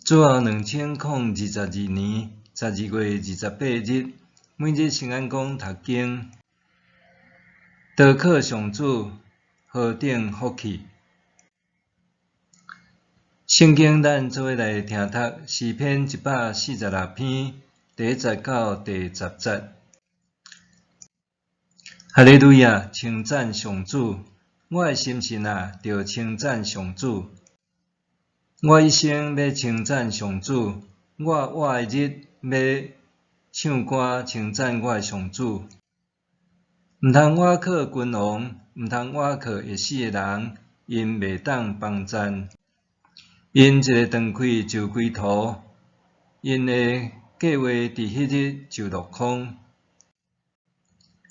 主後2022年12月28日，每日聖安講讀經，投靠上主，何等福氣！聖經咱做伙來聽讀詩篇146篇第1節到第10節。哈利路亞，稱讚上主！我的心神啊，著稱讚上主！我一生欲稱讚上主，我活的日欲唱歌稱讚我的上主。毋通倚靠君王，毋通倚靠會死的人，𪜶袂當幫贊。𪜶一个斷氣就歸土，𪜶的計劃佇彼日就落空。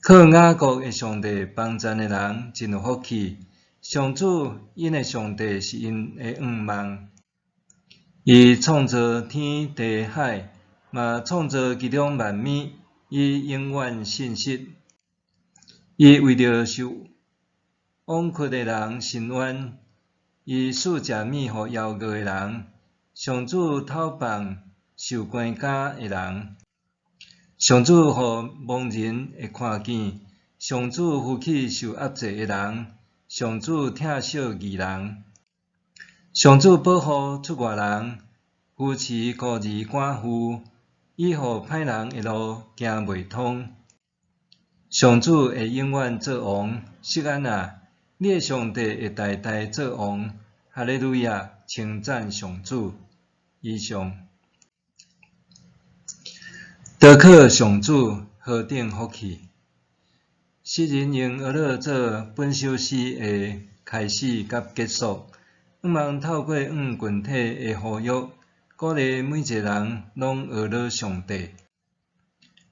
靠雅各的上帝幫贊的人真有福氣，上主𪜶的上帝是𪜶的向望。伊創造天地海，嘛創造其中萬物，伊永遠信實。伊為著受枉屈的人伸冤，伊賜食物予枵餓的人。上主透放受關監的人，上主予盲人會看見，上主扶起受壓制的人，上主疼惜義人。上主保護出外人，扶持孤兒寡婦，伊予歹人的路行袂通。上主會永遠做王，錫安啊，你的上帝會代代做王。哈利路亞，稱讚上主。以上。投靠上主，何等福氣！詩人用哀樂做本首詩的開始佮結束。向望透過向群體的呼籲，鼓勵每一个人攏哀樂上帝。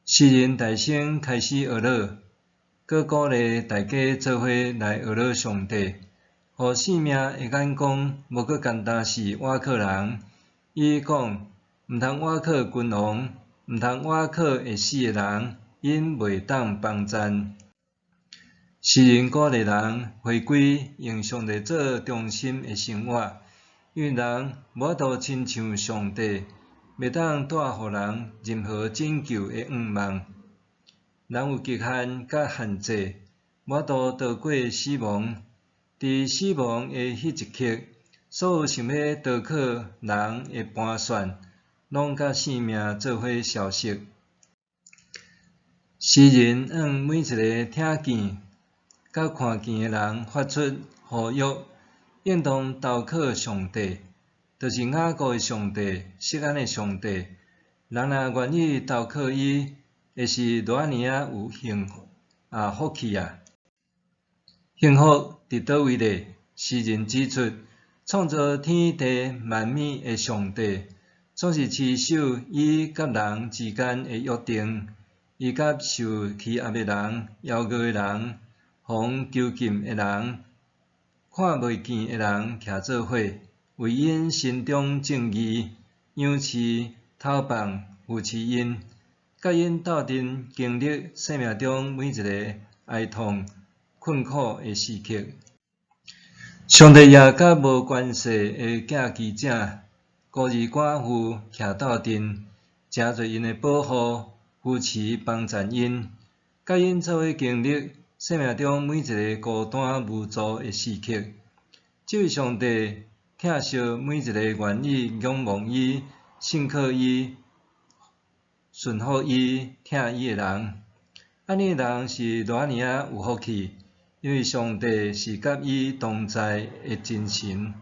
詩人大聲開始哀樂，閣鼓勵大家做伙來哀樂上帝，予性命的眼光無閣干焦是倚靠人。伊講，毋通倚靠君王，毋通倚靠會死的人，𪜶袂當幫贊。詩人鼓勵人回歸，用上帝做中心的生活，因為人無法度親像上帝，袂當帶予人任何拯救的向望。人有極限佮限制，無法度逃過死亡。佇死亡的彼一刻，所有想欲投靠人的盤算，攏佮性命做伙消失。詩人向每一个聽見佮看見的人發出呼籲，應當投靠上帝，就是雅各的上帝、錫安的上帝。人若願意投靠伊，會是偌爾仔有幸福啊福氣啊！幸福佇佗位咧？詩人指出，創造天地萬物的上帝，總是持守伊佮人之間的約定，伊佮受欺壓的人、枵餓的人、予人囚禁的人、看袂見的人徛做伙，為𪜶伸張正義，仰視、透放、扶持𪜶，佮𪜶鬥陣經歷生命中每一个哀痛、困苦的時刻。上帝也佮無權勢的寄居者、孤兒寡婦徛鬥陣，成做𪜶的保護、扶持、幫贊𪜶，佮𪜶做伙經歷生命中每一个孤單無助的時刻。這位上帝疼惜每一个願意仰望伊、信靠伊、順服伊、疼伊的人。按呢的人是偌爾仔有福氣，因為上帝是佮伊同在的真神。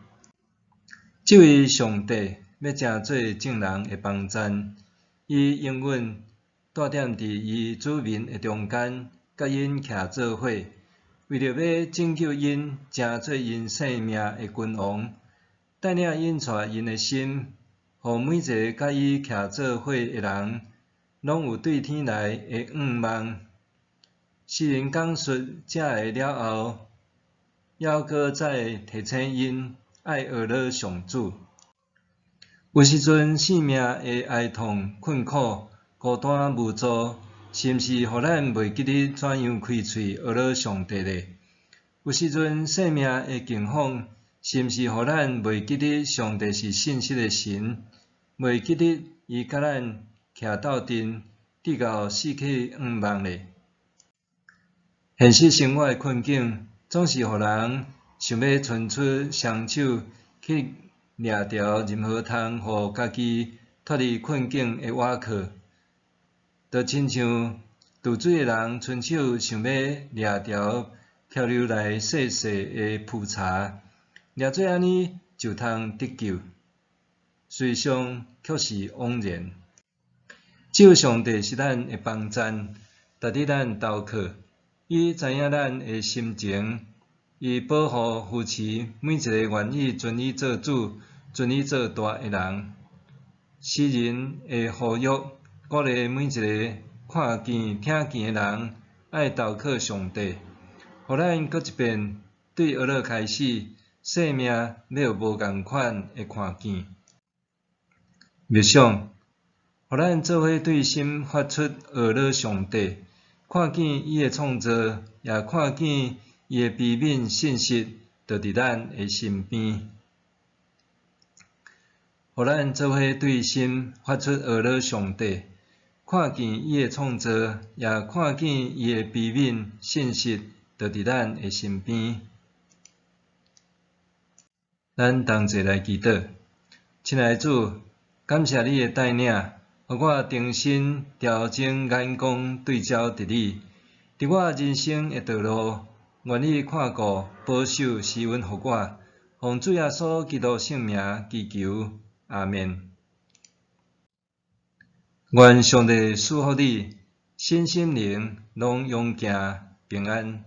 這位上帝欲成做眾人的幫贊，伊永遠蹛踮佇伊子民的中間，佮𪜶徛做伙，為著欲拯救𪜶，成做𪜶性命的君王，帶領𪜶帶𪜶的心，予每一个佮伊徛做伙的人，攏有對天來的向望。詩人講述這个了後，猶閣再提醒𪜶愛哀樂上主。有時陣性命的哀痛、困苦、孤單無助，是毋是予咱袂記得怎樣開喙哀樂上帝咧？有時陣生命的境況，是毋是予咱袂記得上帝是信實的神？袂記得伊佮咱徛鬥陣，直到死去向望咧。現實生活的困境，總是予人想欲伸出雙手去掠著任何通予家己脫離困境的倚靠，就親像墜水的人伸手想欲掠著漂流來細細的浮柴，掠做按呢就通得救。事實上卻是枉然。只有上帝是咱的幫贊，值得咱投靠。伊知影咱的心情，伊保護扶持每一個願意尊伊做主、尊伊做大的人。詩人的呼籲，鼓勵每一個看見、聽見的人，愛投靠上帝。予咱閣一遍對學樂開始，生命欲有無仝款的看見。默想，予咱做伙對心發出學樂上帝，看見伊的創造，也看見伊的悲憫信實，就佇咱的身邊。予咱做伙對心發出學樂上帝，看見伊的創造，也看見伊的悲憫信實，就佇咱的身邊。咱同齊來祈禱，親愛的主，感謝你的帶領，予我重新調整眼光對焦佇你。佇我人生的道路，願你看顧、保守、施恩予我。奉主耶穌基督聖名祈求，阿們。願上帝賜福你，身心靈攏勇健平安。